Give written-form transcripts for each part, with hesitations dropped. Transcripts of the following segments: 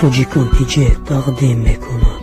Тоҷикон ТҶ тақдим мекунад.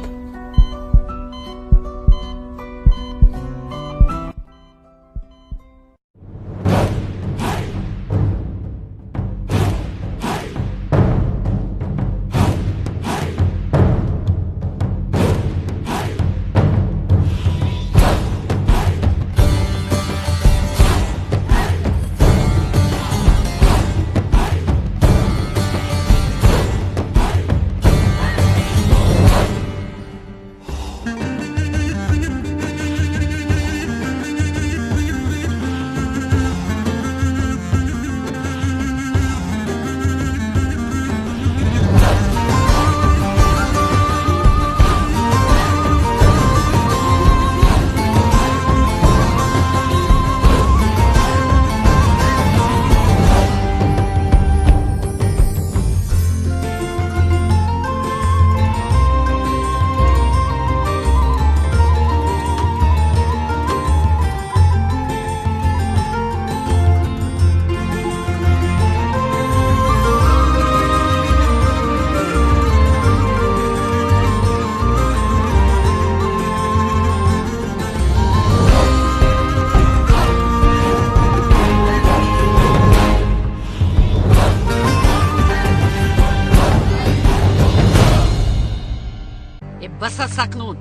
Акнун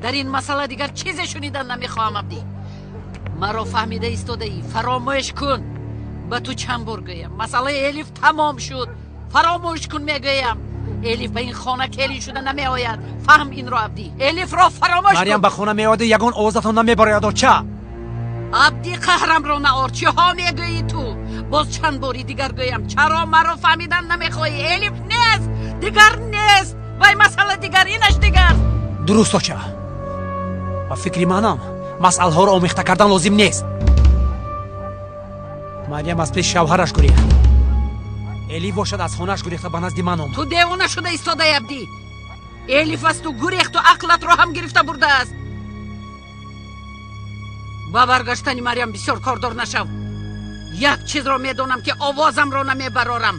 дар ин масъала дигар чизе шунидан намехоҳам. Абдӣ, маро фаҳмида истодаӣ? Фаромӯш кун. Ба ту чанд бор гӯям, масъалаи Элиф тамом шуд. Фаромӯш кун мегӯям. Элиф ба ин хона келин шуда намеояд. Фаҳм инро, Абдӣ. Элифро фаромӯш кун. Марьям ба хона меояд, ягон овозатон намебарояд, оча. Абдӣ, қаҳрамро наор. Чиҳо мегӯӣ ту? Боз чанд бори дигар гӯям, чаро маро фаҳмидан намехоҳӣ? Элиф нест, дигар нест. Вай масъала дигар, инаш дигар. Дуруст, оча. Ба фикри манам, масъалаҳоро омехта кардан лозим нест. Марьям аз пеши шавҳараш гурехт, Элиф бошад аз хонааш гурехта ба назди ман омад. Ту девона шуда истодаи, Абдӣ. Элиф аз ту гурехту ақлатро ҳам гирифта бурдааст. Ба баргаштани Марьям бисёр кордор нашав. Як чизро медонам, ки овозамро намебарорам.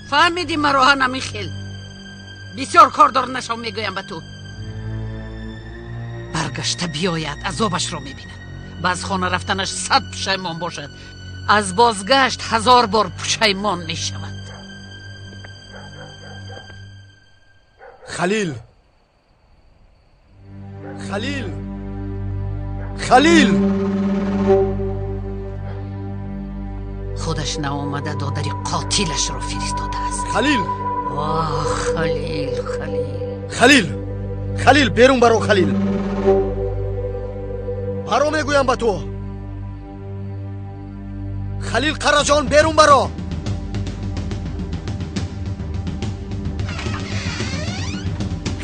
Фаҳмидӣ маро? Ҳанами хел бисёр кордор нашав, мегӯям ба ту. Баргашта биёяд, азобашро мебинад. Ба аз хона рафтанаш 100 пушаймон бошад, аз бозгашт 1000 бор пушаймон мешавад. Халил, Халил, Халил! Худаш наомада, додари қотилашро фиристодааст. Халил! Оҳ, Халил, Халил! Халил, Халил, берун баро! Халил, баро, мегӯям ба ту! Халил Қараҷон, берун баро!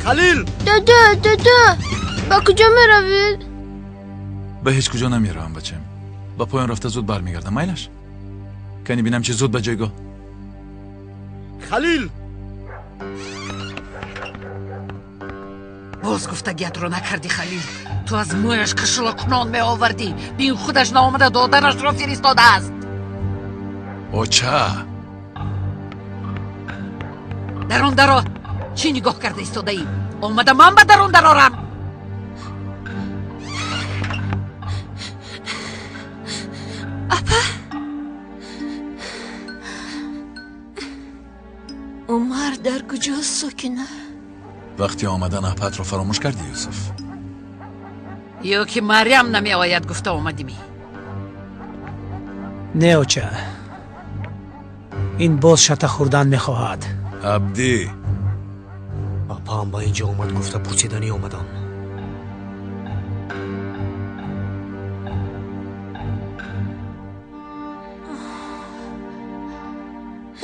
Халил! Дада, дада, ба куҷо меравед? Ба ҳеҷ куҷо намеравам, бачам. Ба поён рафта зуд бармегардам, майлаш? Кани бинам, чи зуд ба ҷойгоҳ. Халил! Боз гуфтагиятро накардӣ, Халил. Ту аз мӯяш кашолакунон меовардӣ. Бин, худаш наомада, додарашро фиристодааст. Оча! Дарон даро, чӣ нигоҳ карда истодаӣ? Омада ман ба дарон дарорам. Апа, Умар дар куҷост, Сокина? Вақти омадан апатро фаромӯш кардӣ, Юсуф? Ё ки Марьям намеояд гуфта омадимӣ? Не, оча, ин боз шата хӯрдан мехоҳад. Абдӣ! Апаам ба инҷо омад гуфта пурсиданӣ омадам.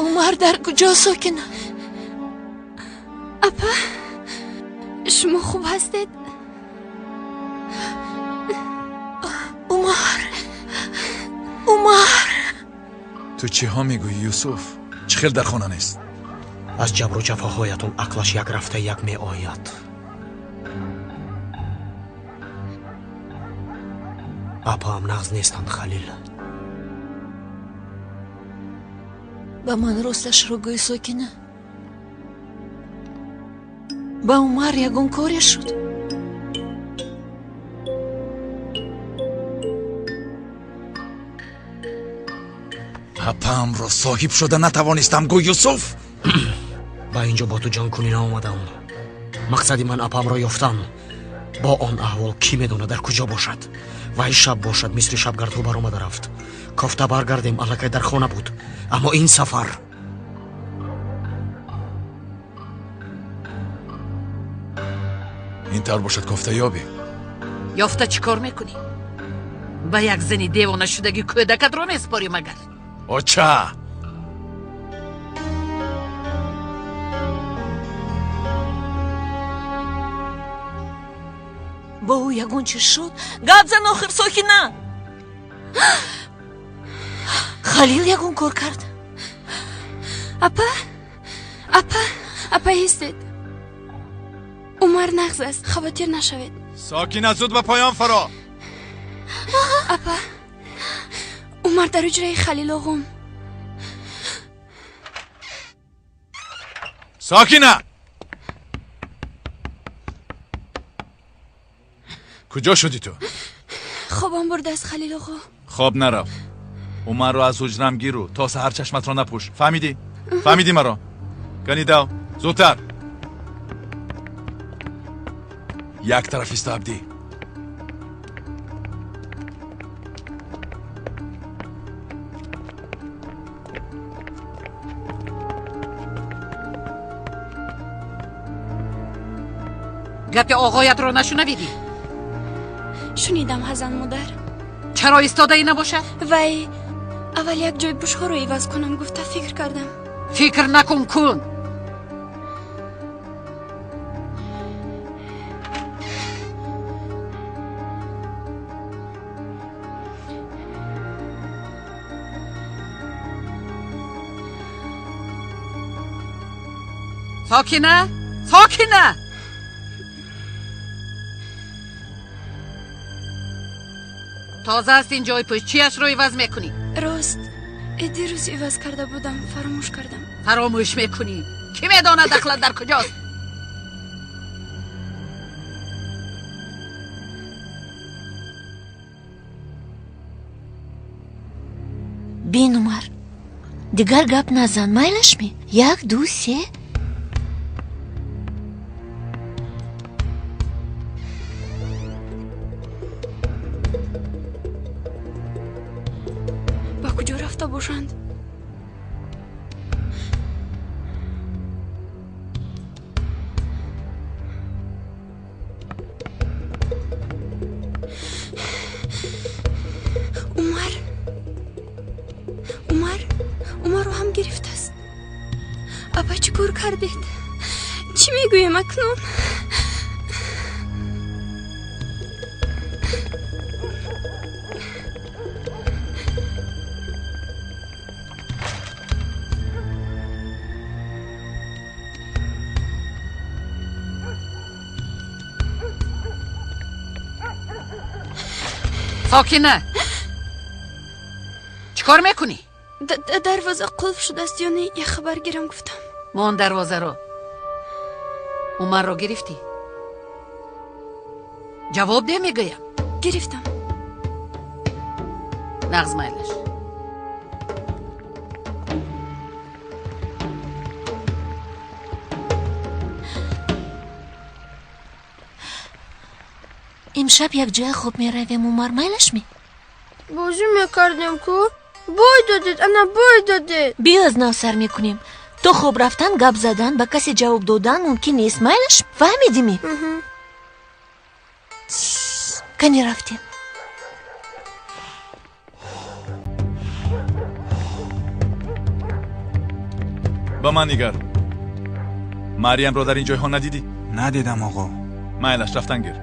Умар дар куҷо, Сокина? Апа, шумо хуб ҳастед? Умар, Умар! Ту чиҳо мегӯӣ, Юсуф? Чӣ хел дар хона нест? Аз ҷабру ҷафоҳоятон ақлаш як рафта, як меояд. Апаам нағз нестанд, Халил. Ба ман росташро гӯй, Сокина. Ба Умар ягон коре шуд? Апамро соҳиб шуда натавонистам, гӯ Юсуф. Ба инҷо бо ту ҷангкунӣ наомадам. Мақсади ман апамро ёфтан. Бо он аҳвол кӣ медонад дар куҷо бошад. Вай шаб бошад, мисли шабгардҳо баромада рафт. Кофта баргардем, аллакай дар хона буд. Аммо ин сафар ин тавр бошад, кофта ёбӣ. Ёфта чӣ кор мекунӣ? Ба як зани девонашудагӣ кӯдакатро месупорӣ магар? Оча! Бо ӯ ягон чиз шуд? Гап зан охир, Сокина! Халил ягон кор кард? Апа, апа, апа, ҳистед. Умар нағз аст, хавотир нашавед. Сокина, зуд ба поён фаро. Апа, Умар дар ҳуҷраи Халил оғом. Сокина! Куҷо шудӣ ту? Хобам бурдааст, Халил оғо. Хоб нарав. Умарро аз ҳуҷрам гиру то саҳар чашматро напӯш. Фаҳмидӣ? Фаҳмидӣ маро? Кани дав, зудтар. Як тараф исто, Абдӣ. Гапи оғоятро нашунавидӣ? Шунидам, ҳазан модар. Чаро истодаӣ набошад? Вай аввал як ҷой пӯшҳоро иваз кунам гуфта фикр кардам. Фикр накун, кун. Сокина, Сокина! Тоза аст ин ҷои пӯш, чиашро иваз мекунӣ? Рост, дирӯз иваз карда будам, фаромӯш кардам. Фаромӯш мекунӣ? Кӣ медонад ахлат дар куҷост? Бин, Умар, дигар гап назан, майлашми? 1, 2, 3. Ба куҷо рафта бошанд? Умар, Умар, Умарро ҳам гирифтааст. Апа, чӣ кор кардед? Чӣ мегӯем акнун? Сокина, чӣ кор мекунӣ? Дарвоза қулф шудааст ё не, як хабар гирам гуфтам. Мон дарвозаро. Умарро гирифтӣ? Ҷавоб де, мегӯям. Гирифтам. Нағз, майлаш. Имшаб якҷоя хоб меравем, Умар, майлашми? Бозӣ мекардем ку? Бой додед, ана бой додед. Биё аз нав сар мекунем. То хоб рафтан, гап задан, ба касе ҷавоб додан мумкин нест, майлаш? Фаҳмидими? Кани рафтем. Ба ман нигар. Мариямро дар ин ҷойҳо надидӣ? Надидам, оғо. Майлаш, рафтан гир.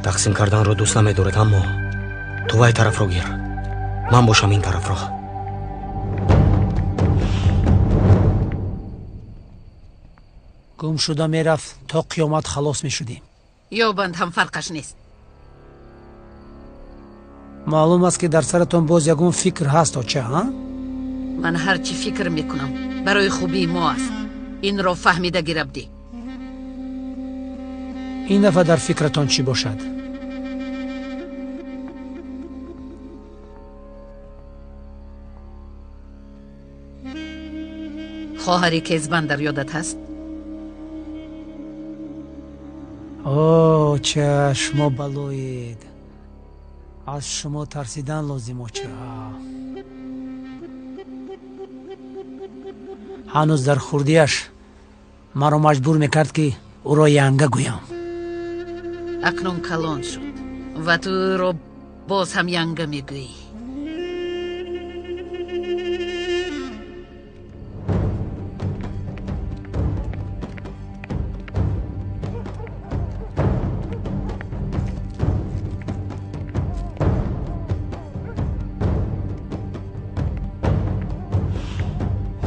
Тақсим карданро дӯст намедоред, аммо ту вай тарафро гир, ман бошам ин тарафро. Гум шуда мерафт, то қиёмат халос мешудем. Ёбанд ҳам фарқаш нест. Маълум аст, ки дар саратон боз ягон фикр ҳаст, оча, ҳа? Ман ҳар чӣ фикр мекунам барои хубии мо аст. Инро фаҳмида гир, Абдӣ. Ин дафъа дар фикратон чӣ бошад? Хоҳари Кезбан дар ёдат ҳаст? Оча, шумо балоед. Аз шумо тарсидан лозим, оча. Ҳанӯз дар хурдиаш маро маҷбур мекард, ки ӯро янга гӯям. Акнун калон шуд ва ту ӯро боз ҳам янга мегӯӣ.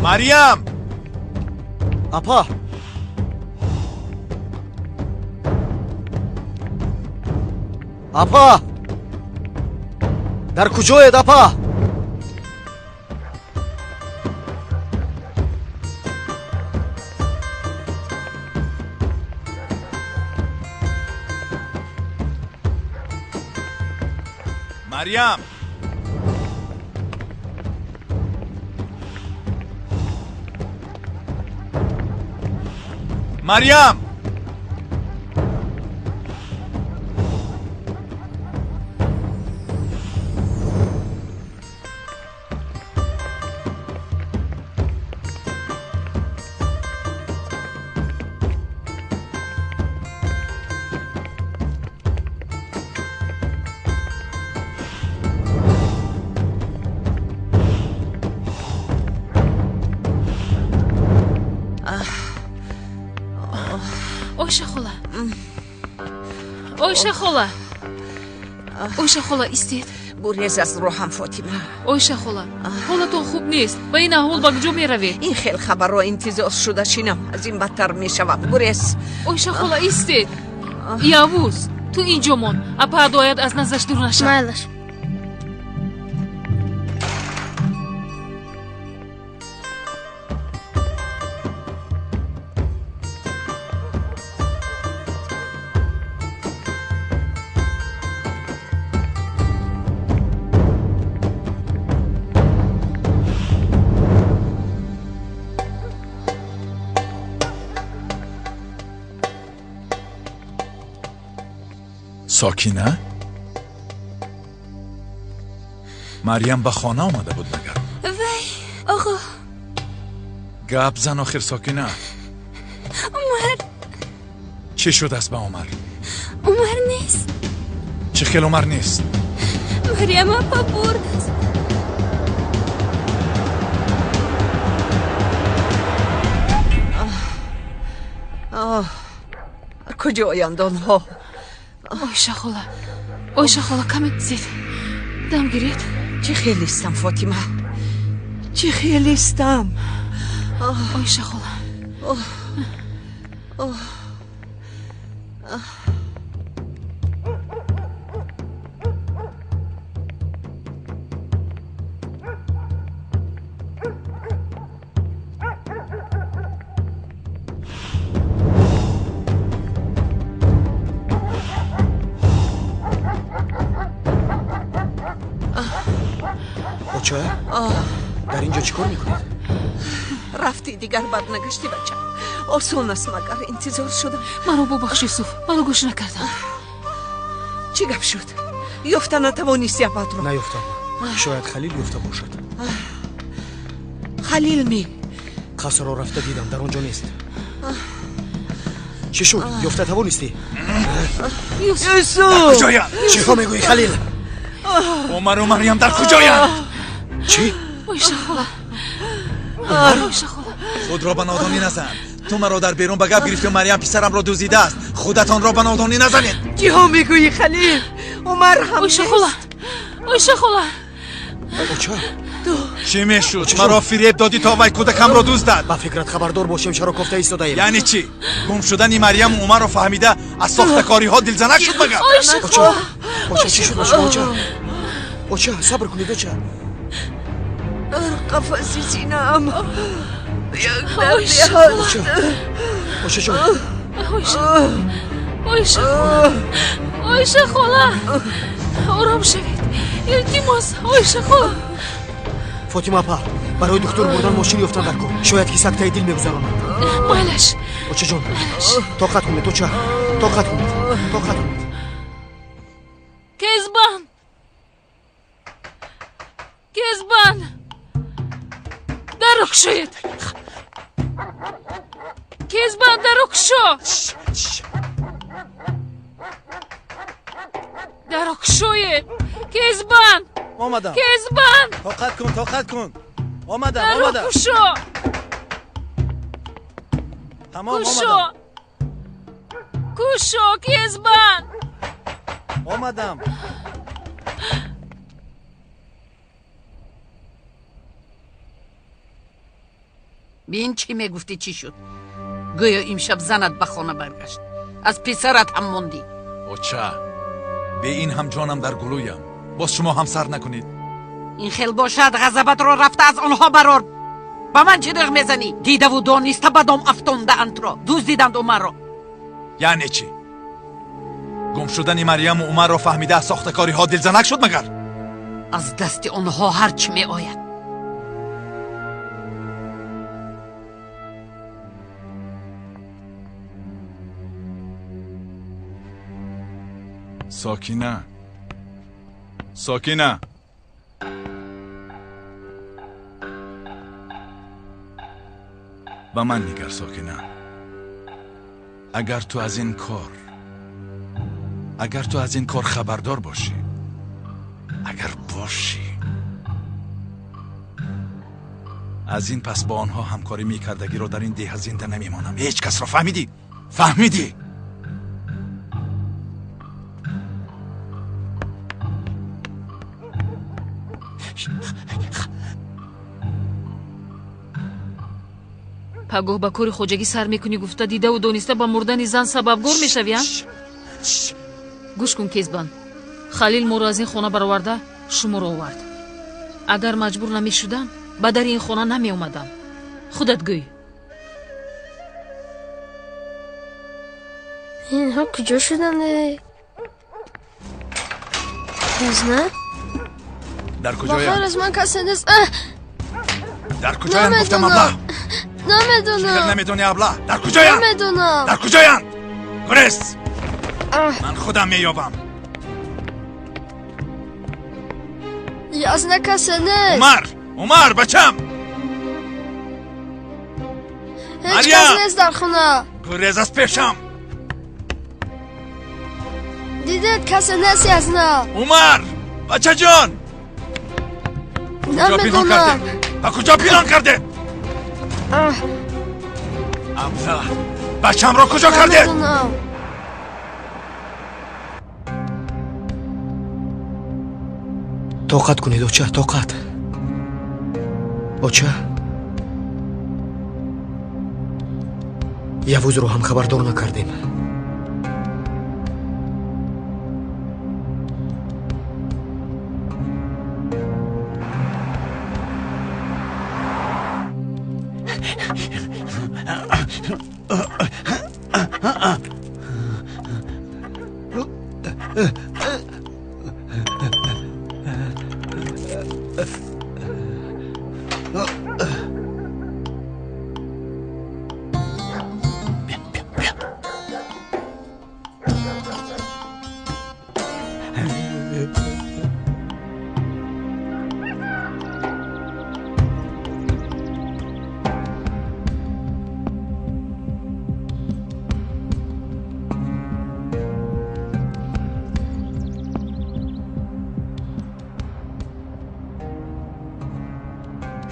Марьям! Апа! Апа! Дар куҷоед, апа? Марьям! Марьям! Ойша хола, Ойша хола, Ойша хола, истед. Гурез аз роҳам, Фотима. Ойша хола, ҳолатон хуб нест. Ба ин аҳвол ба куҷо меравед? Ин хел хабарро интизор шуда шинам, аз ин бадтар мешавам. Гурез. Ойша хола, истед. Явуз, ту инҷо мон. Апа адояд, аз наздаш дур нашав. Майлаш. Сокина? Марьям ба хона омада буд магар? Вай, оғо. Гап зан охир, Сокина. Умар. Чӣ шудааст ба Умар? Умар нест. Чӣ хел Умар нест? Марьям апа бурдааст. Куҷоянд онҳо? Ойша хола, Ойша хола, каме зед дам гиред. Чӣ хелистам, Фотима, чӣ хелистам. Ойша хола. Оча, дар ин ҷо чӣ кор мекунед? Рафти, дигар барнагашти, бача. Осон аст магар интизор шудам. Маро бубахш, Юсуф, маро гӯш накардам. Чӣ гап шуд? Ёфта натавонисти апатро? Наёфтам. Шояд Халил ёфта бошад. Халил ми? Қасрро рафта дидам, дар он ҷо нест. Чӣ шуд? Ёфта тавонистӣ? Юсуф! Дар куҷоянд? Чиҳо мегӯӣ, Халил? Умару Марьям дар куҷоянд? Чӣ? Ойша хола, Ойша хола. Худро ба нодонӣ назан. Ту маро дар берун ба гап гирифтӣ, Марьям писарамро дуздидааст. Худатонро ба нодонӣ назанед. Чиҳо мегӯӣ, Халил? Умар ҳам Ойша хола, Ойша хола. Оча, чӣ мешуд? Маро фиреб додӣ, то вай кӯдакамро дуздад. Ба фикрат хабардор бошем, чаро кофта истодаем? Яъне чӣ? Гум шудани Марьяму Умарро фаҳмида аз сохтакориҳо дилзанак шуд магар? Ойша хола. Оча, чӣ шуд ба шумо, оча? Оча, сабр кунед, оча. Дар қафаси синаам як дарде ҳаст. Оча, оча ҷон. Ойша, Оиша хола, Оиша хола, ором шавед, илтимос, Оиша хола. Фотима апа, барои духтур бурдан мошин ёфтан дар кор. Шояд ки сактаи дил мегузаронад. Майлаш. Очаҷон, тоқат кунед, оча, тоқат кунед, тоқат кунед. Кезбан, Кезбан, дарро кушоед. Кезбан, дарро кушо, дарро кушоед. Кезбан. Омадам. Кезбан. Тоқат кун, тоқат кун. Омадам, дарро омадам. Кушо. Тамом. Кушо. Омадам. Кушо, Кезбан. Омадам. Бин, чӣ мегуфтӣ, чӣ шуд? Гӯё имшаб занат ба хона баргашт, аз писарат ҳам мондӣ. Оча, бе ин ҳам ҷонам дар гулӯям, боз шумо ҳам сар накунед. Ин хел бошад, ғазабатро рафта аз онҳо барор. Ба ман чӣ дағ мезанӣ? Дидаву дониста ба дом афтондаандро, дуздиданд Умарро. Яъне чӣ? Гум шудани Марьяму Умарро фаҳмида аз сохтакориҳо дилзанак шуд магар? Аз дасти онҳо ҳар чӣ меояд. Сокина, Сокина, ба ман нигар, Сокина. Агар ту аз ин кор, агар ту аз ин кор хабардор бошӣ, агар бошӣ, аз ин пас бо онҳо ҳамкорӣ мекардагиро дар ин деҳа зинда намемонам ҳеҷ касро. Фаҳмидӣ? Фаҳмидӣ? Пагоҳ ба кори хоҷагӣ сар мекунӣ, гуфта, дидаву дониста ба мурдани зан сабабгор мешавӣ, а? Гӯш кун, Кезбан, Халил моро аз ин хона бароварда шуморо овард. Агар маҷбур намешудам, ба дари ин хона намеомадам. Худат гӯй. Инҳо куҷо шуданд? Язна? Дар Ба куҷоянд? хайр, аз ман касе нест. Дар куҷоянд, гуфтам, абла? Намедонам. Чӣ хел намедонӣ, абла? Дар куҷоянд? Намедонам. Дар куҷоянд? Гурез, ман худам меёбам. Язна, касе нест. Умар, Умар, бачам! Ҳеҷ Марьям! кас нест дар хона. Гурез аз пешам! Дидед, касе нест, Язна. Умар, бачаҷон, куҷо пинҳон Намедонам. кардем? Ба куҷо пинҳон кардем? Абла, бачамро куҷо кардед? Намедонам. Тоқат кунед, оча, тоқат, оча. Явузро ҳам хабардор накардем.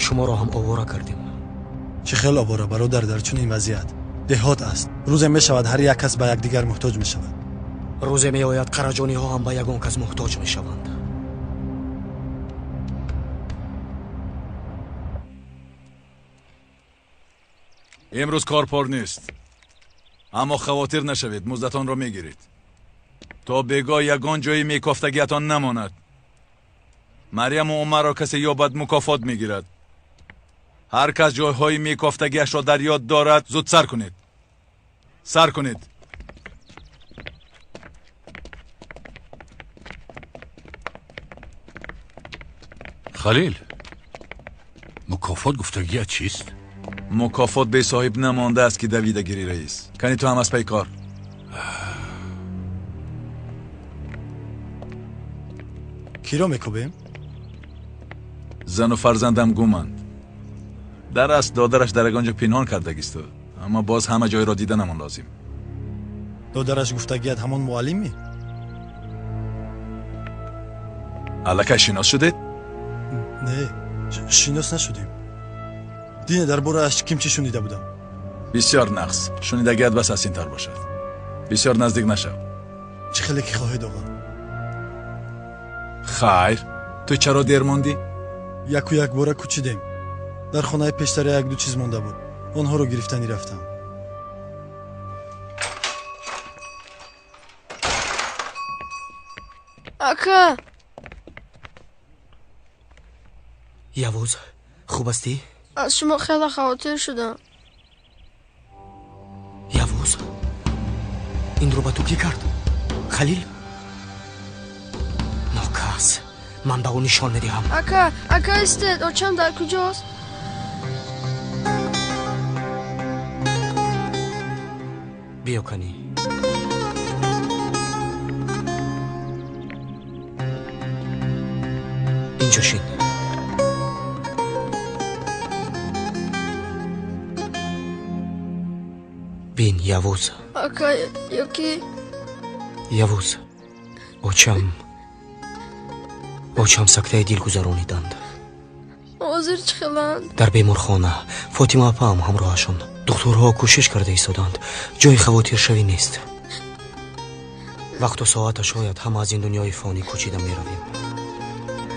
Шуморо ҳам овора кардем. Чӣ хел овора, бародар, дар чунин вазъият? Деҳот аст, рӯзе мешавад, ҳар як кас ба якдигар муҳтоҷ мешавад. Рӯзе меояд, қараҷониҳо ҳам ба ягон кас муҳтоҷ мешаванд. Имрӯз кор пор нест, аммо хавотир нашавед, муздатонро мегиред. То бегоҳ ягон ҷои мекофтагиатон намонад. Марьяму Умарро касе ёбад, мукофот мегирад. Ҳар кас Халил, мукофот гуфтагият чист? Мукофот бесоҳиб намондааст, ки давида гирӣ, раис. Кани ту ҳам аз пай кор. Киро мекӯбем? Зану фарзандам гуманд. Дар асл додараш дар ягон ҷо пинҳон кардагисту, аммо боз ҳама ҷойро диданамон лозим. Додараш гуфтагият ҳамон муаллимӣ? Аллакай шинос шудед? Не, шинос нашудем. Дине дар борааш ким чӣ шунида будам. Бисёр нақс. Шунидагият бас асинтар бошад. Бисёр наздик нашав. Чӣ хеле ки хоҳед, оға. Хайр, ту чаро дер мондӣ? Яку якбора кӯчидем. Дар хонаи пештара якду чиз монда буд. Онҳоро гирифтанӣ рафтам. Ака! Явуз, хуб ҳастӣ? Аз шумо хеле хавотир шудам. Явуз, инро ба ту кӣ кард? Халил? Нокас, ман ба ӯ нишон медиҳам. Ака, ака, истед, очам дар куҷост? Биё, канӣ. Инҷо шин. Бин, Явуз. Ака, ёки? Явуз, очам сактаи дил гузарониданд. Ҳозир чӣ хеланд? Дар беморхона. Фотима апаам ҳамроҳашон. Духтурҳо кӯшиш карда истоданд. Ҷои хавотиршавӣ нест. Вақту соата шояд ҳама аз ин дунёи фонӣ кӯчида меравем.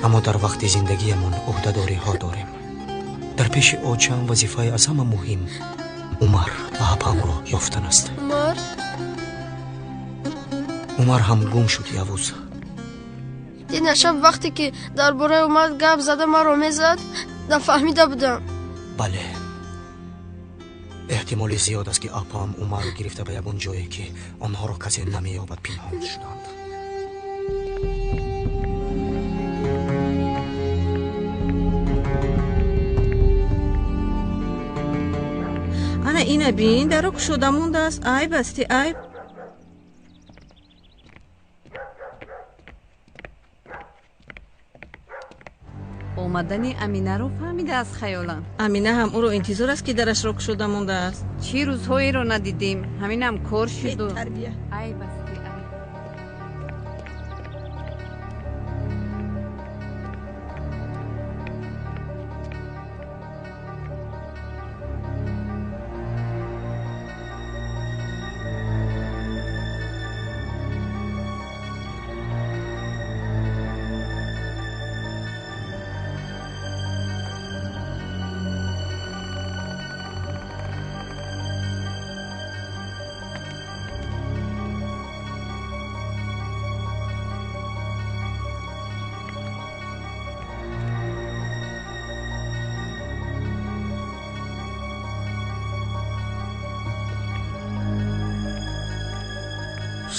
Аммо дар вақти зиндагиямон ӯҳдадориҳо дорем. Дар пеши очам вазифаи аз ҳама муҳим Умар ва апаамро ёфтан аст. Умар? Умар ҳам гум шуд, Явуз. Дина шаб вақте ки дар бораи Умар гап зада маро мезад, нафаҳмида будам. Бале, эҳтимоли зиёд аст, ки апаам Умарро гирифта ба ягон ҷое, ки онҳоро касе намеёбад, пинҳон шуданд. Ана ина бин, даро кушода мондааст. Айб асти, айб. Омадани Аминаро фаҳмидааст хаёлам. Амина ҳам ӯро интизор аст, ки дарашро кушода мондааст. Чӣ рӯзҳоеро надидем, ҳаминам кор шуду. Бетарбия. Айб асти, айб.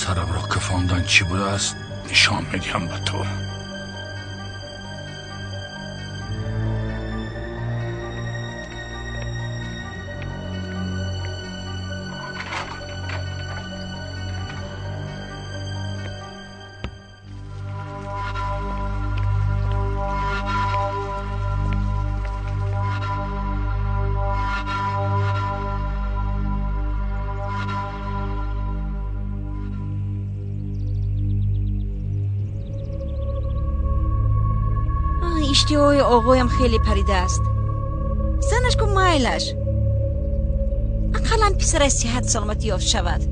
Сарамро кафондан чӣ будааст, нишон медиҳам ба ту. Иштиҳои оғоям хеле паридааст. Занаш ку майлаш, ақаллан писараш сиҳат саломат ёфт шавад.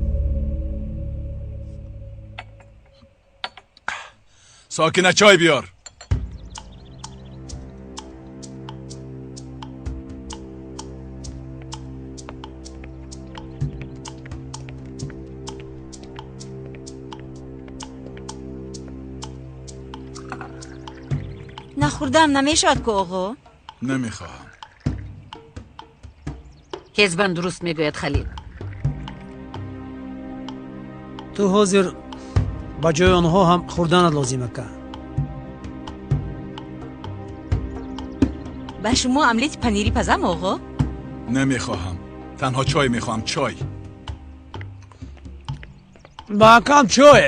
Сокина, чой биёр. Нахӯрдаам намешавад ку, оғо? Намехоҳам. Кезбан дуруст мегӯяд, Халил. Ту ҳозир ба ҷои онҳо ҳам хӯрданат лозим, ака. Ба шумо омлети панирӣ пазам, оғо? Намехоҳам. Танҳо чой мехоҳам, чой. Ба акам чой.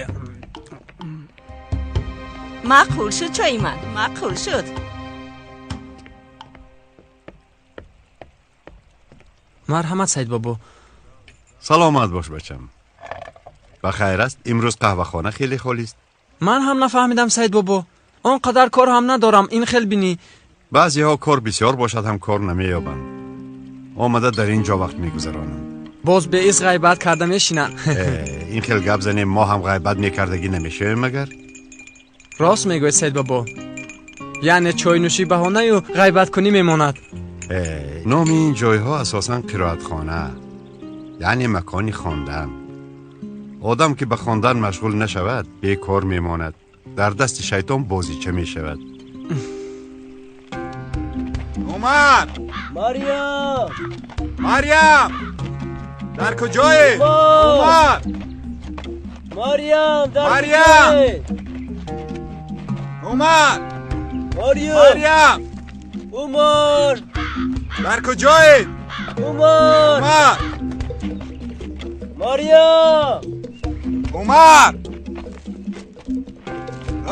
Маъқул шуд чои ман, маъқул шуд. Марҳамат, Саидбобо. Саломат бош, бачам. Ба хайр аст? Имрӯз қаҳвахона хеле холист. Ман ҳам нафаҳмидам, Саидбобо. Он қадар кор ҳам надорам, ин хел бинӣ. Баъзеҳо кор бисёр бошад ҳам кор намеёбанд. Омада дар ин ҷо вақт мегузаронанд. Боз беиз ғайбат карда мешинанд. Ин хел гап занем, мо ҳам ғайбат мекардагӣ намешавем магар? Рост мегӯед, Саидбобо. Яъне чойнӯшӣ баҳонаю ғайбаткунӣ мемонад. Номи ин ҷойҳо асосан қироатхона, яъне макони хондан. Одам ки ба хондан машғул нашавад, бекор мемонад. Дар дасти шайтон бозича мешавад. Умар! Марьям! Марьям! Дар куҷое? Умар! Марьям, дар Марьям! Умар! Марьям! Марьям! Умар! Дар куҷоед? Умар! Умар! Марьям! Умар!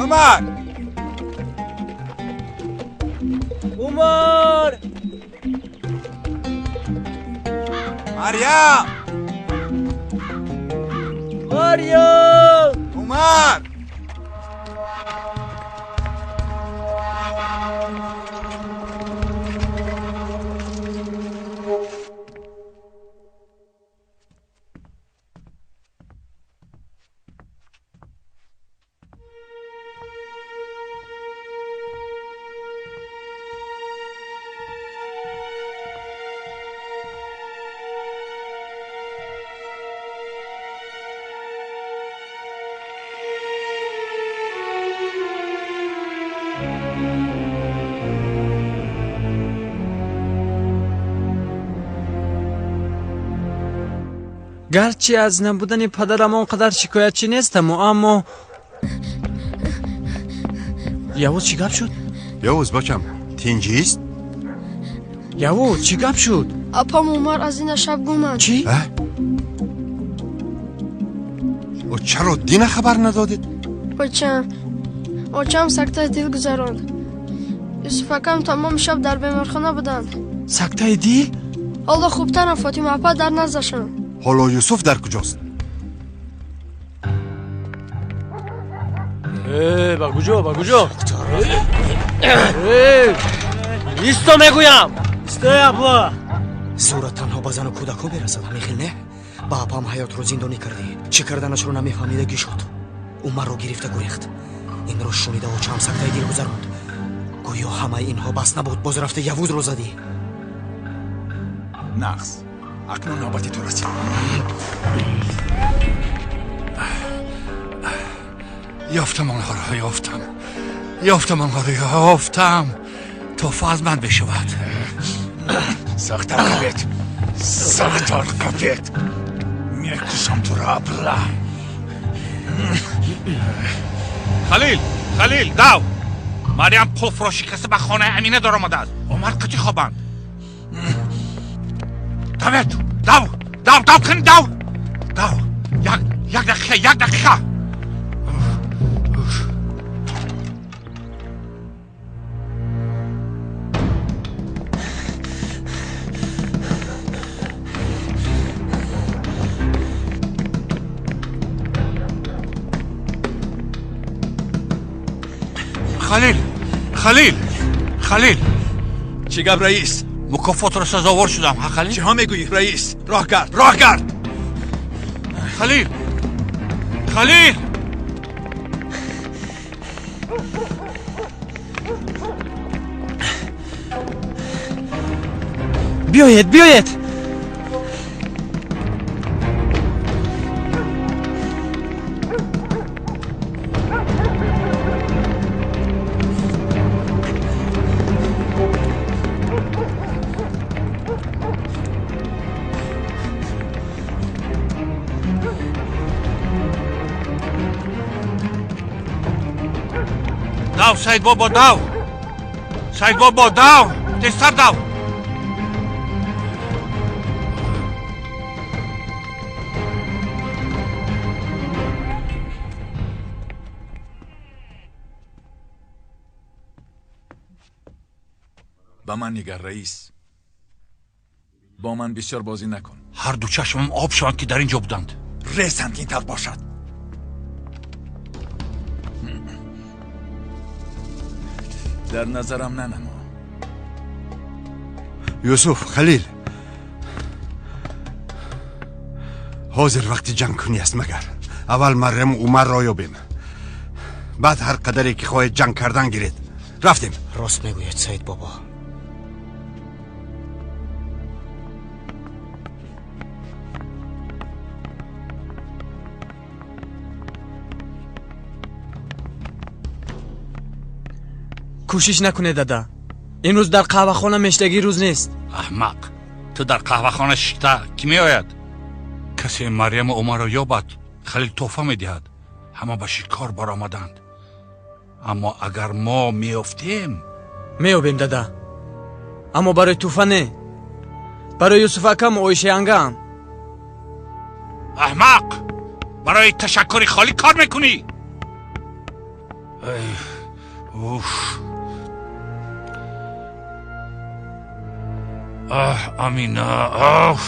Умар! Умар! Марьям! Марьям! Умар! Гарчи аз набудани падарам он қадар шикоятчӣ нестаму, аммо Явуз, чӣ гап шуд? Явуз, бачам, тинҷист? Явуз, чӣ гап шуд? Апам Умар аз ина шаб гуманд. Чӣ? О, чаро дина хабар надодед? Очам, очам сактаи дил гузаронд. Юсуфакам тамоми шаб дар беморхона буданд. Сактаи дил? Ҳоло хубтарам, Фотима апа дар наздашон. Ҳоло Юсуф дар куҷост? Ба куҷо, ба куҷо? Исто мегӯям, истои абла. Сурат танҳо ба зану кӯдакҳо мерасад, ҳамин хел не? Ба апам ҳаётро зиндонӣ кардӣ. Чӣ карданашро намефаҳмидагӣ шуд. Ӯ маро гирифта гурехт. Инро шунида очаам сактаи дил гузаронд. Гӯё ҳамаи инҳо бас набуд, боз рафта Явузро задӣ. Нағз, акнун навбати ту расид. Ёфтам онҳоро, ёфтам. Ёфтам онҳоро, ёфтам. Туҳфа аз ман бишавад. Сахтар қабет, сахтар қабет. Мекушам туро, абла. Халил, Халил, дав! Марьям қулфро шикаста ба хонаи Амина даромадааст. Умар қачи хобанд. Давед, дав, дав, дав кун, дав! Дав, як дақиқа, як дақиқа. Халил, Халил, Халил. Чӣ гап, раис? Мукофотро сазовор шудам, ҳа, Халил? Чиҳо мегӯӣ, раис? Роҳ гард, роҳ гард! Халил, Халил! Биёед, биёед! Дав, Саидбобо, дав! Саидбобо, дав! Тезтар дав. Ба ман нигар, раис. Бо ман бисёр бозӣ накун. Ҳар ду чашмам об шаванд, ки дар ин ҷо буданд. Ресанд, ки ин тавр бошад. Дар назарам нанамо. Юсуф, Халил, ҳозир вақти ҷангкунӣ аст. Магар аввал Марьяму Умарро ёбем, баъд ҳар қадаре ки хоҳед ҷанг кардан гиред. Рафтем. Рост мегӯяд Саид бобо. Кӯшиш накунед, дада. Имрӯз дар қаҳвахона мештагӣ рӯз нест. Аҳмақ, ту дар қаҳвахона шишта кӣ меояд? Касе Марьяму Умарро ёбад, Халил тӯҳфа медиҳад. Ҳама ба шикор баромаданд. Аммо агар мо меёфтем... Меёбем, дада, аммо барои тӯҳфа не, барои Юсуф акаму Оишаянгаам. Аҳмақ, барои ташаккури холӣ кор мекунӣ. Уф. Аҳ, Амина, аф.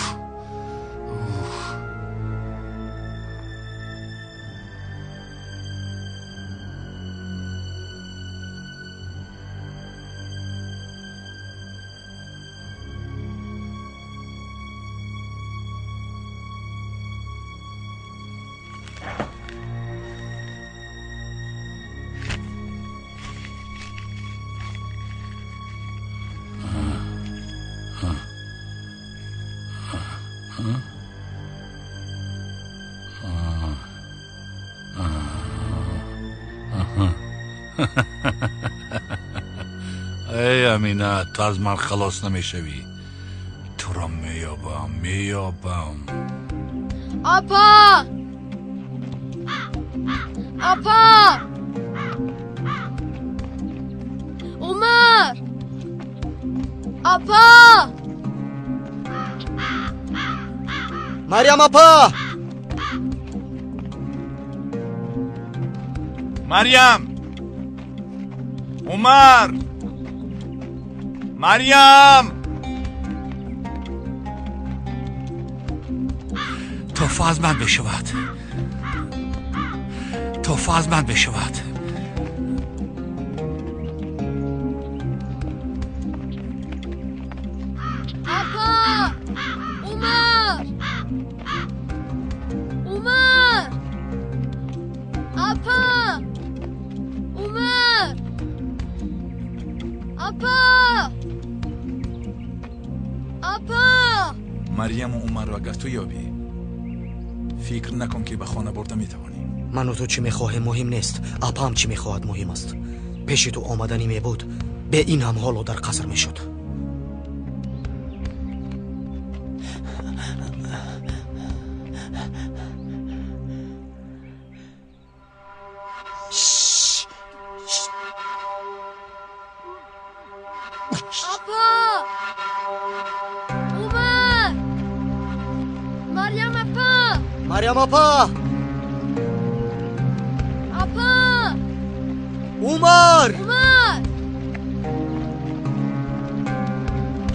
Эй Амина, ту аз ман халос намешавӣ. Туро меёбам, меёбам. Апа! Апа! Умар! Апа! Марьям апа! Марьям! Умар! Марьям! Тӯҳфа аз ман мешавад. Тӯҳфа аз ман мешавад. Апа! Умар! Умар! Апа! Умар! Апа! Апа! Марьяму Умарро агар ту ёбӣ, фикр накун, ки ба хона бурда метавонӣ. Ману ту чӣ мехоҳем муҳим нест, апаам чӣ мехоҳад муҳим аст. Пеши ту омаданӣ мебуд, бе ин ҳам ҳоло дар қаср мешуд. Апа! Умар! Марьям апа! Марьям апа! Апа! Умар! Умар!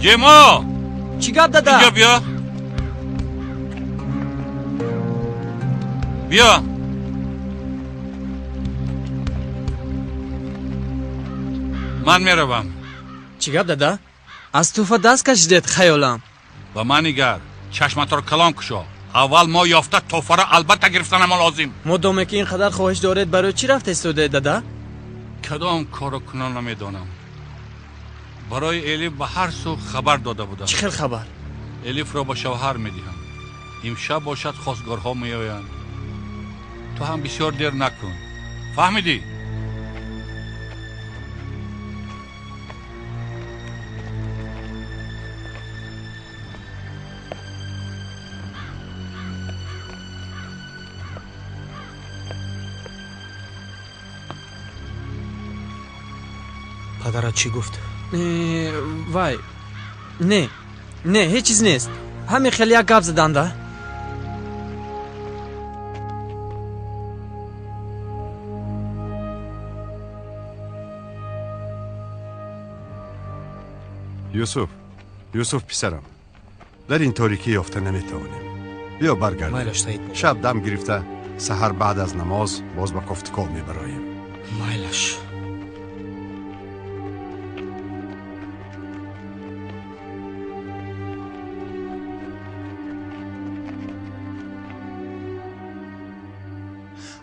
Ҷемо! Чӣ гап, дада? Инҷо биё. Биё. Ман меравам. Чӣ гап, дада? Аз тӯҳфа даст кашидед, хаёлам. Ба ман нигар, чашматро калон кушо. Аввал мо ёфта тӯҳфаро албатта гирифтанама лозим. Модоме ки ин қадар хоҳиш доред, барои чӣ рафта истодаед, дада? Кадом корро кунам намедонам. Барои Элиф ба ҳар сӯ хабар дода будам. Чӣ хел хабар? Элифро ба шавҳар медиҳам. Имшаб бошад хостгорҳо меоянд. Ту ҳам бисёр дер накун. Фаҳмидӣ? Падарат чӣ гуфт? Вай, не, не, ҳеҷ чиз нест. Ҳамин хеле як гап заданда. Юсуф, Юсуф писарам, дар ин торикӣ ёфта наметавонем. Биё баргардем. Майлаш, Саид бобо. Шаб дам гирифта, саҳар баъд аз намоз боз ба кофтуков мебароем. Майлаш.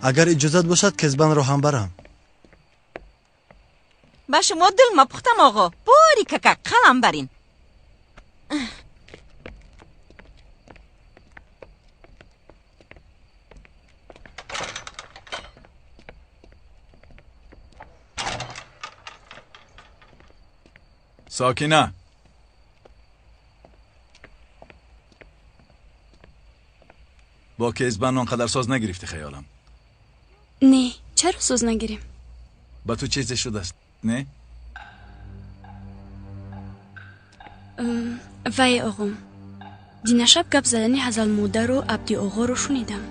Агар иҷозат бошад, кезбанро ҳам барам. Ба шумо дилма пухтам, оғо. Бори кака, қалам барин. Сокина. Бо кезбан он қадар соз нагирифтӣ, хаёлам. Не, чаро соз нагирем? Ба ту чизе шудааст, не? Вай, оғом, динашаб гап задани Ҳазалмодару Абдиоғоро шунидам.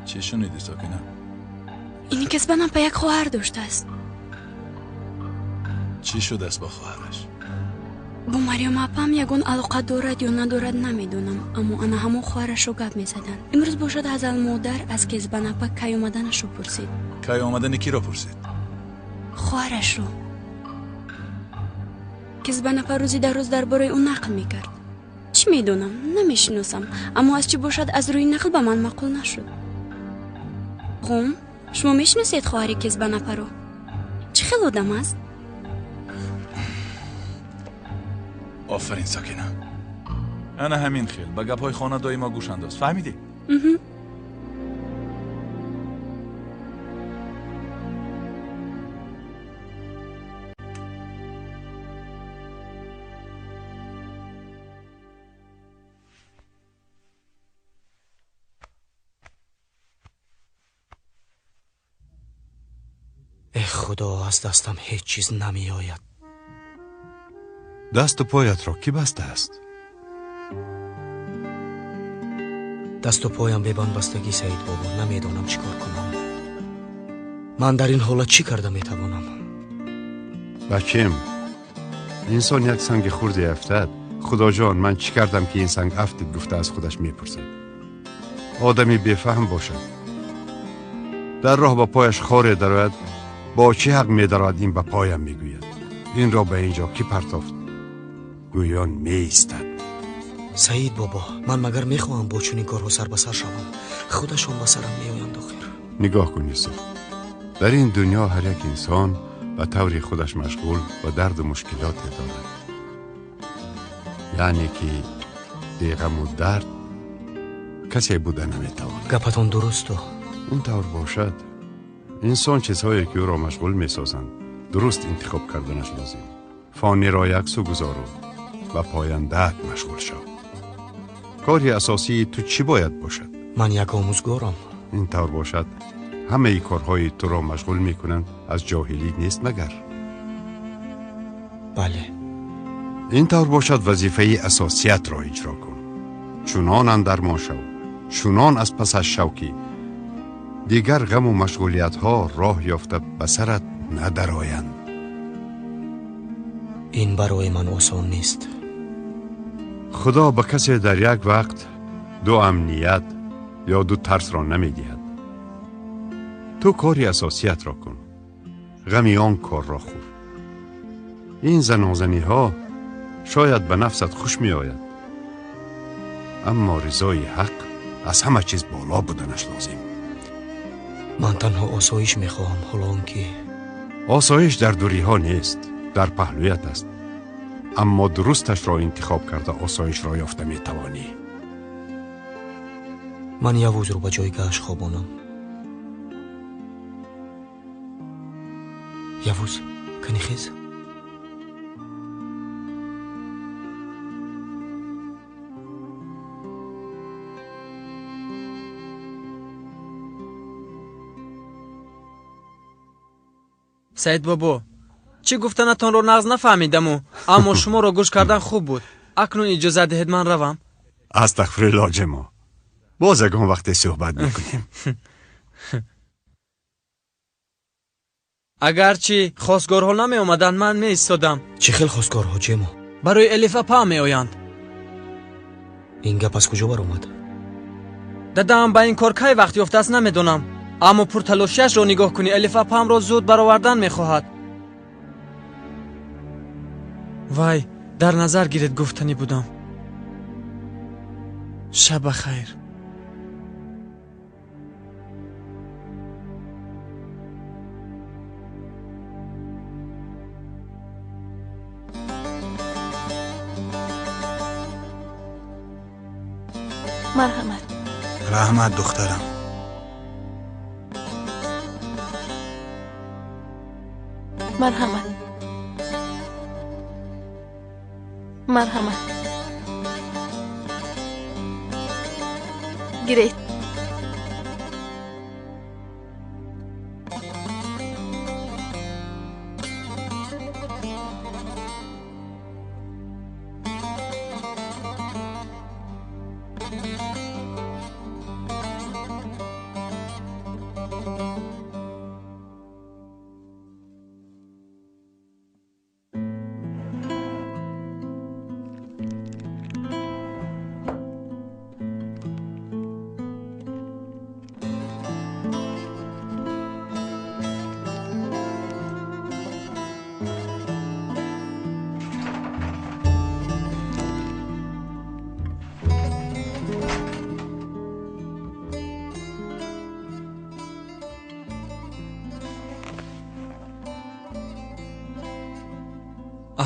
Чӣ шунидӣ, Сокина? Ин кезбанам па як хоҳар доштааст. Чӣ шудааст бо хоҳараш? Бо Марьям апам ягон алоқа дорад ё надорад, намедонам, аммо ана ҳамон хоҳарашро гап мезаданд. Имрӯз бошад, Ҳазалмодар аз кезбан апа кай омаданашро пурсид. Кай омадани киро пурсид? Хоҳарашро. Кезбан апа рӯзи дароз дар бораи ӯ нақл мекард. Чӣ медонам, намешиносам, аммо аз чӣ бошад, аз рӯи нақл ба ман маъқул нашуд. Ғум, шумо мешиносед хоҳари кезбан апаро? Чӣ хел одам аст? Офарин, Сокина. Ана ҳамин хел ба гапҳои хона доимо гӯш андоз, фаҳмидӣ? Э худо, аз дастам ҳеҷ чиз намеояд. Дасту поятро кӣ бастааст? Дасту поям бебандбастагӣ, Саид бобо. Намедонам чӣ кор кунам. Ман дар ин ҳолат чӣ карда метавонам? Бачем, инсон як санги хурде афтад, худоҷон, ман чӣ кардам, ки ин санг афтид, гуфта аз худаш мепурсад. Одами бефаҳм бошад, дар роҳ ба пояш хоре дарояд, бо чӣ ҳақ медарояд ин ба поям, мегӯяд. Инро ба ин ҷо кӣ партофт? Гӯён меистад. Саид бобо, ман магар мехоҳам бо чунин корҳо сар ба сар шавам? Худашон ба сарам меоянд охир. Нигоҳ кун, Юсуф, дар ин дунё ҳар як инсон ба таври худаш машғул ва дарду мушкилоте дорад. Яъне ки беғаму дард касе буда наметавонад. Гапатон дурусту. Ин тавр бошад, инсон чизҳое ки ӯро машғул месозанд, дуруст интихоб карданаш лозим. Фониро як сӯ гузору ба пояндаат машғул шав. Кори асосии ту чӣ бояд бошад? Ман як омӯзгорам. Ин тавр бошад, ҳамаи корҳои туро машғул мекунанд, аз ҷоҳилӣ нест магар? Бале. Ин тавр бошад, вазифаи асосиятро иҷро кун. Чунон андармон шав, чунон аз пасаш шав, ки дигар ғаму машғулиятҳо роҳ ёфта ба сарат надароянд. Ин барои ман осон нест. Худо ба касе дар як вақт ду амният ё ду тарсро намедиҳад. Ту кори асосиятро кун, ғами он корро хӯр. Ин занозаниҳо шояд ба нафсат хуш меояд, аммо ризои ҳақ аз ҳама чиз боло буданаш лозим. Ман танҳо осоиш мехоҳам, ҳоло он ки осоиш дар дуриҳо нест, дар паҳлӯят аст. Аммо дурусташро интихоб карда осоишро ёфта метавонӣ. Ман Явузро ба ҷойгаҳаш хобонам. Явуз, кани хез. Саид бобо, Чӣ гуфтанатонро нағз нафаҳмидаму, аммо шуморо гӯш кардан хуб буд. Акнун иҷозат диҳед, ман равам. Астағфируллоҳ, Ҷемо, боз ягон вақте суҳбат мекунем. Агарчи хостгорҳо намеомаданд, ман меистодам. Чӣ хел хостгорҳо, Ҷемо? Барои Элиф апа меоянд. Ин гап аз куҷо баромад? Дадаам ба ин кор кай вақт ёфтааст, намедонам, аммо пурталошиашро нигоҳ кунӣ, Элиф апаамро зуд баровардан мехоҳад. Вай, дар назар гиред, гуфтанӣ будам. Шаб ба хайр. Марҳамат. Раҳмат, духтарам. Марҳамат, марҳамат, гиред.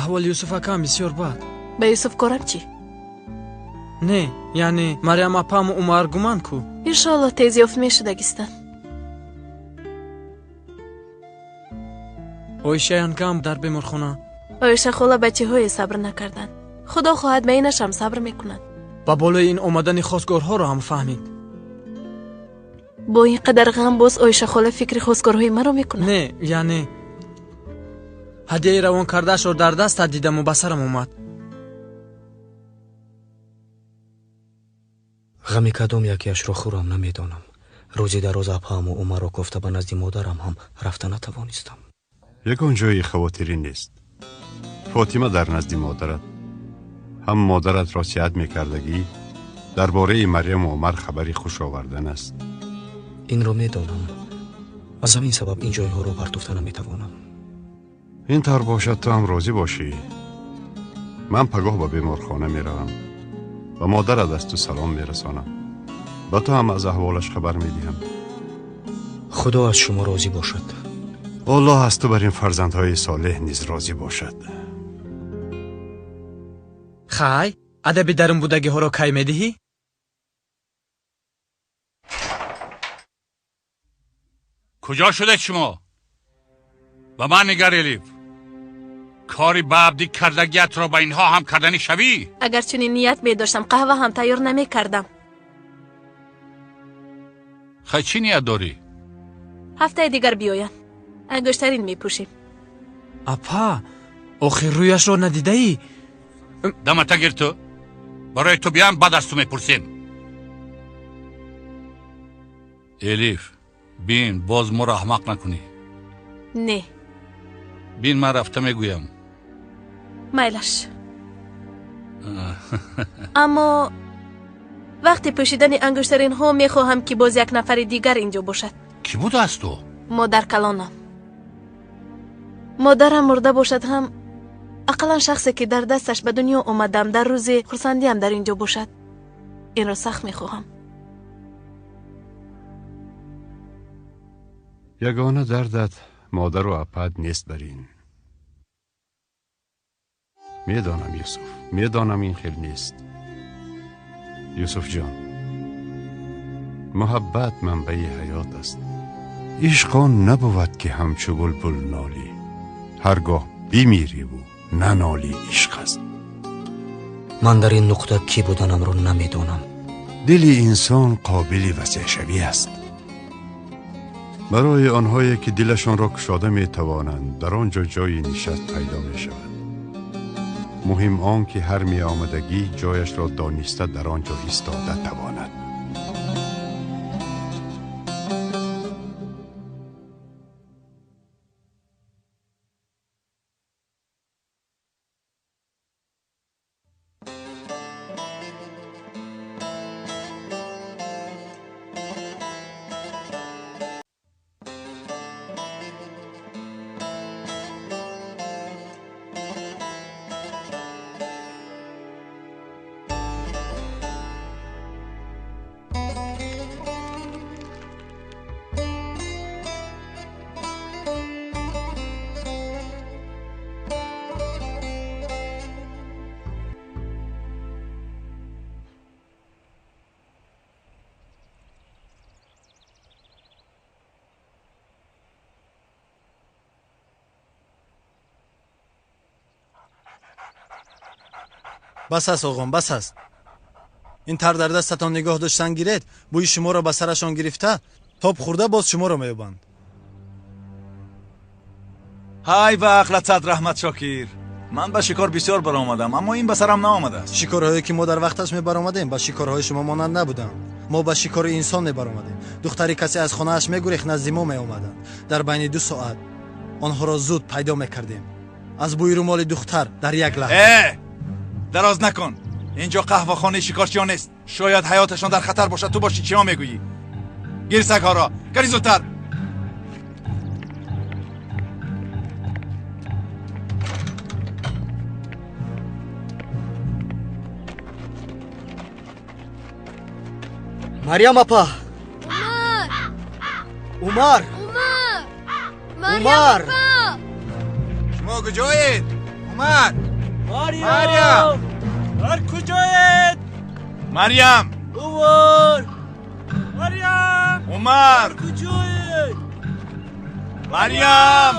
Аҳволи Юсуф акам бисёр бад. Ба Юсуф корам чӣ? Не, яъне Марьям апаму Умар гуман ку. Иншоаллоҳ, тез ёфт мешудагистанд. Оиша янгам дар беморхона. Оиша хола ба чиҳое сабр накарданд, Худо хоҳад, ба инашам сабр мекунанд. Ба болои ин омадани хостгорҳоро ҳам фаҳмид. Бо ин қадар ғам боз Оиша хола фикри хостгорҳои маро мекунад? Не, яъне ҳадияи равон кардаашро дар дастат дидаму ба сарам омад. Ғами кадом якеашро хӯрам, намедонам. Рӯзи дароз апааму Умарро кофта ба назди модарам ҳам рафта натавонистам. Ягон ҷои хавотирӣ нест. Фотима дар назди модарат ҳам модаратро сиҳат мекардагӣ, дар бораи Марьяму Умар хабари хуш овардан аст. Инро медонам, аз ҳамин сабаб ин ҷойҳоро партофта наметавонам. Ин тавр бошад, ту ҳам розӣ бошӣ, ман пагоҳ ба беморхона меравам, ба модарат аз ту салом мерасонам, ба ту ҳам аз аҳволаш хабар медиҳам. Худо аз шумо розӣ бошад. Аллоҳ аз ту бар ин фарзандҳои солеҳ низ розӣ бошад. Хай, адаби дарунбудагиҳоро кай медиҳӣ? Куҷо шудед шумо? Ба ман нигар, Элиф, кори ба Абдӣ кардагиятро ба инҳо ҳам карданӣ шавӣ? Агар чунин ният медоштам, қаҳва ҳам тайёр намекардам. Хай, чӣ ният дорӣ? Ҳафтаи дигар биёянд, ангуштарин мепӯшем. Апа, охир рӯяшро надидаӣ? Дамата гир ту. Барои ту биям, баъд аз ту мепурсем. Элиф, бин, боз моро аҳмақ накунӣ. Не. Бин, ман рафта мегӯям. Майлаш, аммо вақти пӯшидани ангуштаринҳо мехоҳам, ки боз як нафари дигар инҷо бошад. Кӣ будааст ту? Модаркалонам. Модарам мурда бошад ҳам, ақаллан шахсе, ки дар дасташ ба дунё омадам, дар рӯзи хурсандиам дар инҷо бошад. Инро сахт мехоҳам. Ягона дардат модару апат нест бар ин. Медонам, Юсуф, медонам, ин хел нест. Юсуфҷон, муҳаббат манбаи ҳаёт аст. Ишқ он набувад, ки ҳамчу булбул нолӣ, ҳаргоҳ бимириву нанолӣ, ишқ аст. Ман дар ин нуқта кӣ буданамро намедонам. Дили инсон қобили васеъшавӣ аст. Барои онҳое ки дилашонро кушода метавонанд, дар он ҷо ҷои нишаст пайдо мешавад. Муҳим он ки ҳар меомадагӣ ҷояшро дониста дар он ҷо истода тавонад. Бас аст, оғом, бас аст. Ин тар дар дастатон нигоҳ доштан гиред, бӯи шуморо ба сарашон гирифта, тоб хӯрда боз шуморо меёбанд. Ҳай ва ақлат раҳмат, Шокир. Ман ба шикор бисёр баромадам, аммо ин ба сарам наомадааст. Шикорҳое ки мо дар вақташ мебаромадем, ба шикорҳои шумо монанд набуданд. Мо ба шикори инсон мебаромадем. Духтари касе аз хонааш мегурехт, назди мо меомаданд. Дар байни 2 соат онҳоро зуд пайдо мекардем. Аз бӯи румоли духтар дар як лаҳза. Э! Дароз накун. Инҷо қаҳвахонаи шикорчиён нест. Шояд ҳаёташон дар хатар бошад. Ту бошӣ чиҳо мегӯӣ? Гир сагҳоро, кари зудтар. Марьям апа! Умар! Умар! Умар! Умар! Шумо куҷоед? Умар! Марьям! Дар куҷоед? Марьям! Умар! Марьям! Умар! Дар куҷоед? Марьям!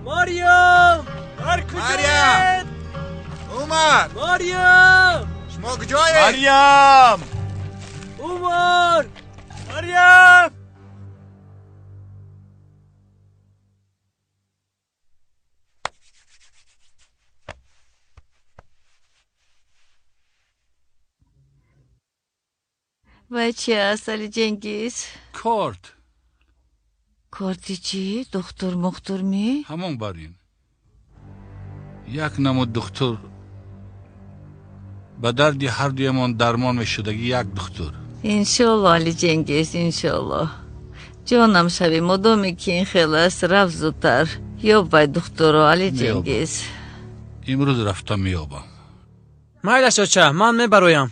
Марьям! Дар куҷоед? Умар! Марьям! Шумо куҷоед? Марьям! Умар! Марьям! Вай чи аст, Али Ҷенгиз? Корт. Корти чӣ? Духтур мухтур ми? Ҳамон бар ин. Як намуд духтур ба дарди ҳардуямон дармон мешудагӣ як духтур. Иншолло, Али Ҷенгиз, иншолло. Ҷонам шавӣ, модоме ки ин хел аст, рафт зудтар. Ёб вай духтурро, Али Ҷенгиз. Имрӯз рафта меёбам. Майлаш, оча, ман мебароям.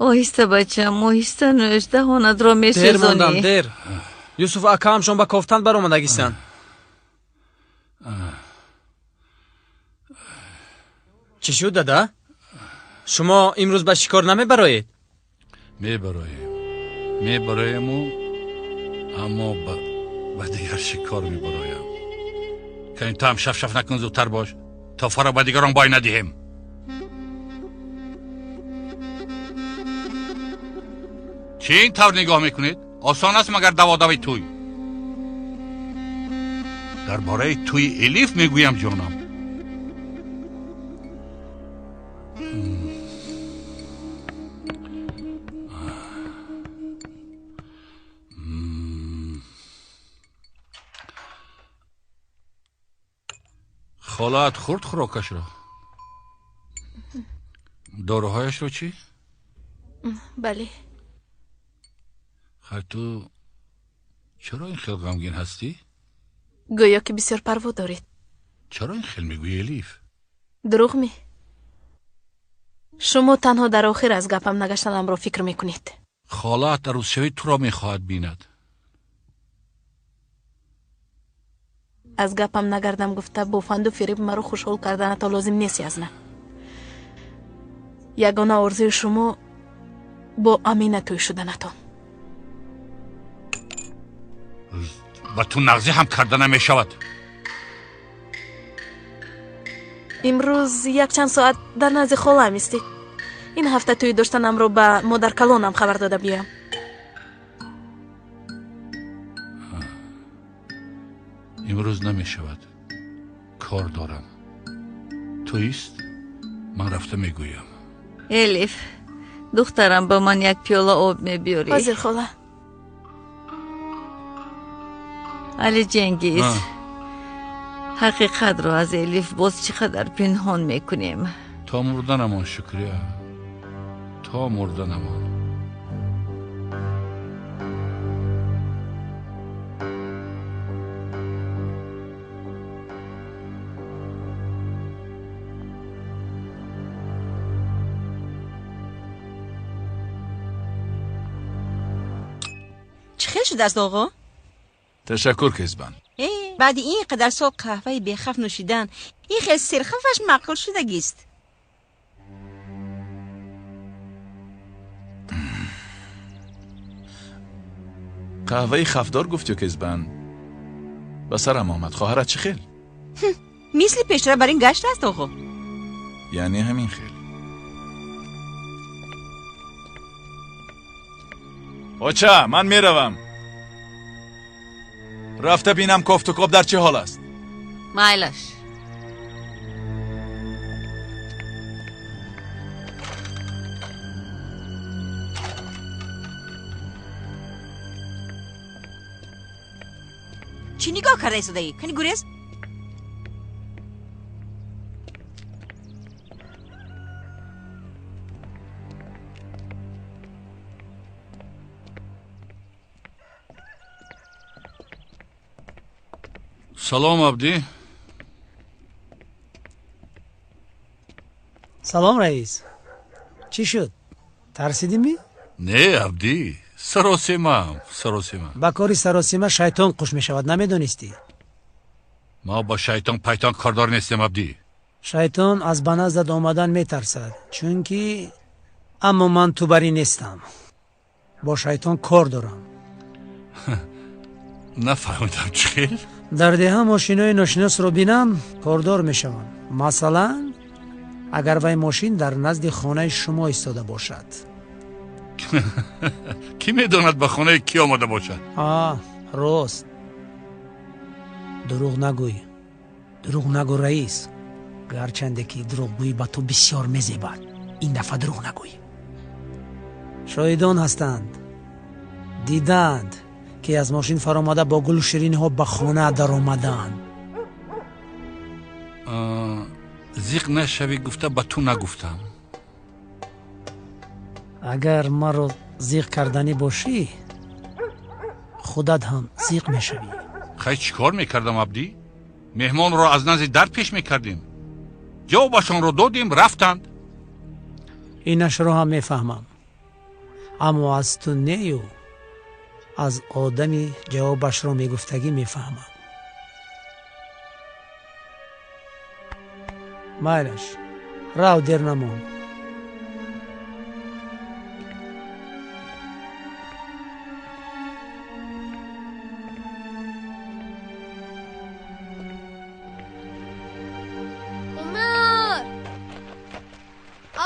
Оҳиста, бачам, оҳиста нӯш, даҳонатро месӯзонӣ. Дер мондам, дер. Юсуф акаамшон ба кофтан баромадагистанд. Чӣ шуд, дада? Шумо имрӯз ба шикор намебароед? Мебароем, мебароему, аммо ба дигар шикор мебароям. Кани ту ҳам шафшаф накун, зудтар бош, то фаро ба дигарон бой надиҳем. Чӣ ин тавр нигоҳ мекунед? Осон аст магар даводави тӯй? Дар бораи тӯи Элиф мегӯям, ҷонам. Холаат хӯрд хӯрокашро? Доруҳояшро чӣ? Бале. Хайр, ту чаро ин хел ғамгин ҳастӣ? Гӯё ки бисёр парво доред. Чаро ин хел мегӯӣ, Элиф? Дурӯғ ме? Шумо танҳо дар охир аз гапам нагаштанамро фикр мекунед. Холаат арӯзшавӣ туро мехоҳад бинад. Аз гапам нагардам гуфта бо фанду фиреб маро хушҳол карданато лозим нест, Язна. Ягона орзуи шумо бо Амина тӯй шуданатон. Ба ту нағзӣ ҳам карда намешавад. Имрӯз якчанд соат дар назди холаам истед. Ин ҳафта тӯй доштанамро ба модаркалонам хабар дода биёям. Имрӯз намешавад, кор дорам. Туист, ман рафта мегӯям. Элиф, духтарам, ба ман як пиёла об мебиёрӣ? Ҳозир, хола. Али Ҷенгиз, ҳақиқатро аз Элиф боз чӣ қадар пинҳон мекунем? То мурданамон, Шукрия, то мурданамон. Чӣ хел шудааст, оғо? Ташаккур, Кезбан. Баъди ин қадар сол қаҳваи бехаф нӯшидан, ин хел серхафаш маъқул шудагист. Қаҳваи хафдор гуфтю, Кезбан, ба сарам омад. Хоҳарат чӣ хел? Мисли пештара бар ин гашт аст, оғо. Яъне ҳамин хел. Оча, ман меравам. Рафта бинам кофту коб дар чӣ ҳол аст. Майлаш. Чӣ нигоҳ карда истодаӣ? Кани гурез. Салом, Абдӣ. Салом, раис. Чӣ шуд, тарсидимӣ? Не, Абдӣ, саросемаам, саросема. Ба кори саросема шайтон қуш мешавад, намедонистӣ? Мо бо шайтон пайтон кордор нестем, Абдӣ. Шайтон аз ба наздат омадан метарсад, чунки аммо ман тубарӣ нестам, бо шайтон кор дорам. Нафаҳмидам, чӣ хел? Дар деҳа мошинои ношиносро бинам, кордор мешавам. Масалан, агар вай мошин дар назди хонаи шумо истода бошад. Кӣ медонад ба хонаи кӣ омада бошад? А, рост. Дурӯғ нагӯй, дурӯғ нагӯ, раис. Гарчанде ки дурӯғгӯӣ ба ту бисёр мезебад, ин дафъа дурӯғ нагӯй. Шоҳидон ҳастанд, диданд, ки аз мошин фаромада бо гулу шириниҳо ба хона даромаданд. Зиқ нашавӣ гуфта ба ту нагуфтам. Агар маро зиқ карданӣ бошӣ, худат ҳам зиқ мешавӣ. Хай, чӣ кор мекардам, Абдӣ? Меҳмонро аз назди дар пеш мекардем, ҷавобашонро додем, рафтанд. Инашро ҳам мефаҳмам, аммо аз ту нею аз одами ҷавобашро мегуфтагӣ мефаҳмам. Майлаш, рав, дер намон. Умар!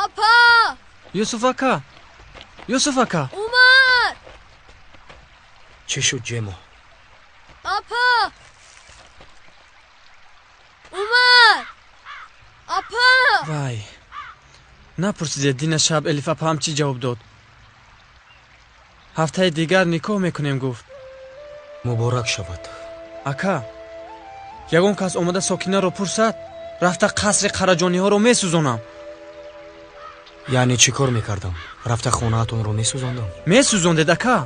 Апа! Юсуф ака! Юсуф ака! Умар! Чӣ шуд, Ҷемо? Апа! Умар! Апа! Вай, напурсидед, дина шаб Элиф апаам чӣ ҷавоб дод? Ҳафтаи дигар никоҳ мекунем, гуфт. Муборак шавад. Ака, ягон кас омада Сокинаро пурсад, рафта қасри Қараҷониҳоро месӯзонам. Яъне чӣ кор мекардам? Рафта хонаатонро месӯзондам? Месӯзондед, ака.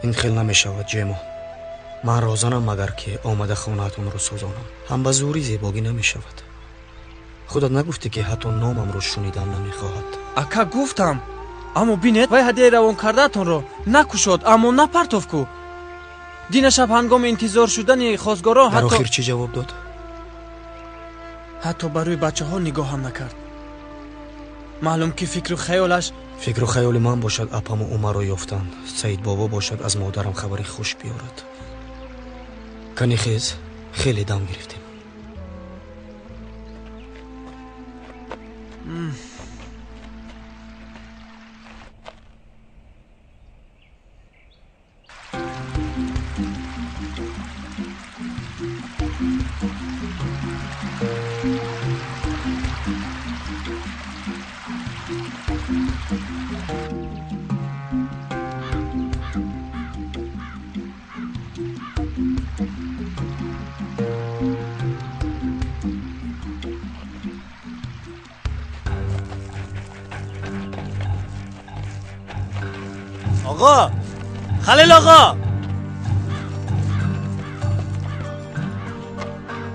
Ин хел намешавад, Ҷемо. Ман розанам, магар ки омада хонаатонро сӯзонам. Ҳам ба зӯрӣ зебогӣ намешавад. Худат нагуфтӣ, ки ҳатто номамро шунидан намехоҳад? Ака, гуфтам, аммо бинед, вай ҳадияи равон кардаатонро накушод, аммо напартов ку. Дина шаб ҳангоми интизор шудани хостгорон Дар охир чӣ ҷавоб дод? Ҳатто ба рӯи бачаҳо нигоҳам накард. Маълум ки фикру хаёлаш Фикру хаёли ман бошад апаму Умарро ёфтан, Саидбобо бошад аз модарам хабари хуш биёрад. Кани хез, хеле дам гирифтем. Оғо! Халил оғо!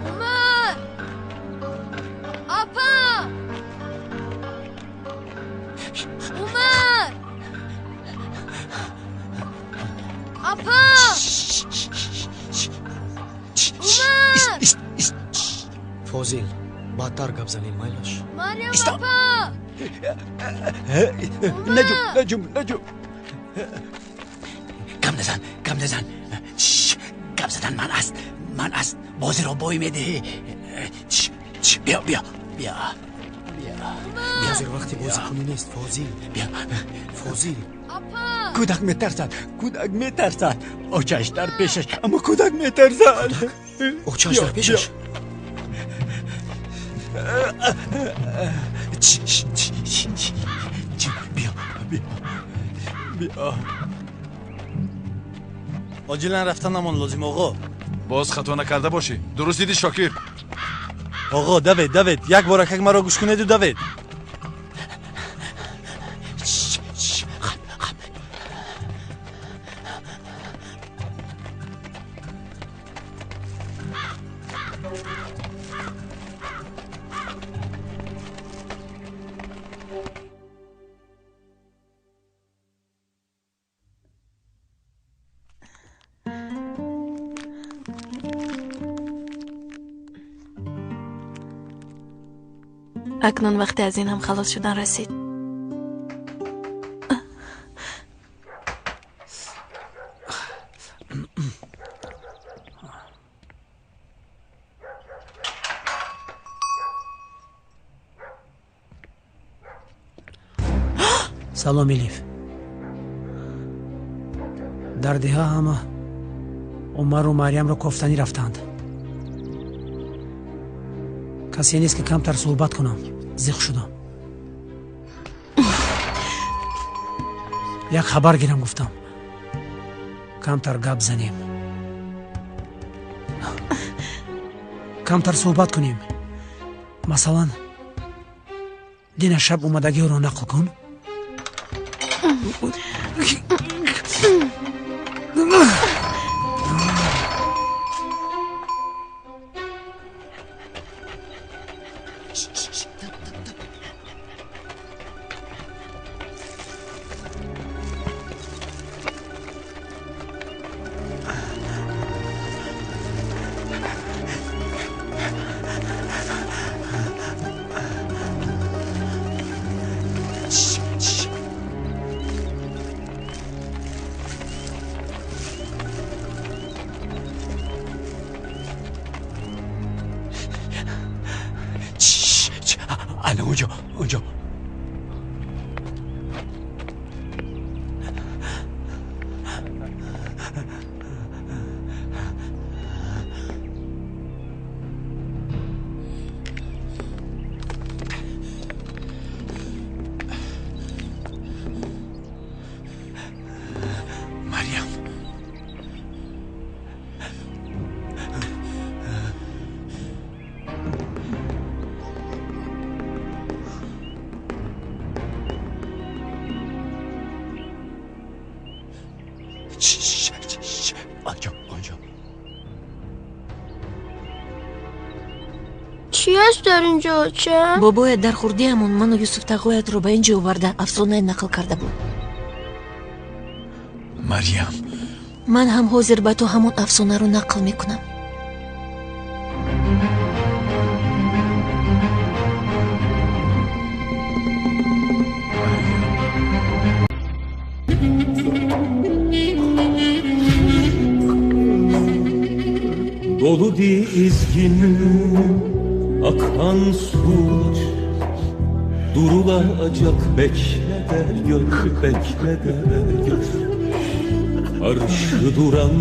Умар! Апа! Умар! Апа! Умар! Фозил, баъдтар гап занем, майлаш. Марьям апа! Наҷум, наҷум, наҷум. Гап назан, гап назан. Гап задан ман аст, ман аст. Бозиро бой медиҳӣ. Биё, биё, биё. Ҳозир вақти бозикунӣ нест, Фозил. Биё. Фозил. Кӯдак метарсад, кӯдак метарсад. Очаш дар пешаш, аммо кӯдак метарсад. Очаш дар пешаш? Биё, биё, биё. Оҷилан рафтанамон лозим, оғо. Боз хато накарда бошӣ. Дуруст дидӣ, Шокир? Оғо, давед, давед. Як бор акак маро гӯш кунеду давед. Акнун вақте аз ин ҳам халос шудан расид. Салом, Элиф. Дар деҳа ҳама Умару Марьямро кофтанӣ рафтанд. Касе нест, ки камтар суҳбат кунам. Зиқ шудам. Як хабар гирам, гуфтам. Камтар гап занем. Камтар суҳбат кунем. Масалан, дина шаб омадагиҳоро нақл кун. Ана онҷо, онҷо. Марьям. Онҷо, онҷо. Чӣ аст дар ин ҷо, оча? Бобоят дар хурдиамон ману Юсуф тағоятро ба ин ҷо оварда афсонае нақл карда буд. Марьям. Ман ҳам ҳозир ба ту ҳамон афсонаро нақл мекунам. Dolu dizgin akan sular durulacak, bekle de gör, bekle de gör. Karşı duran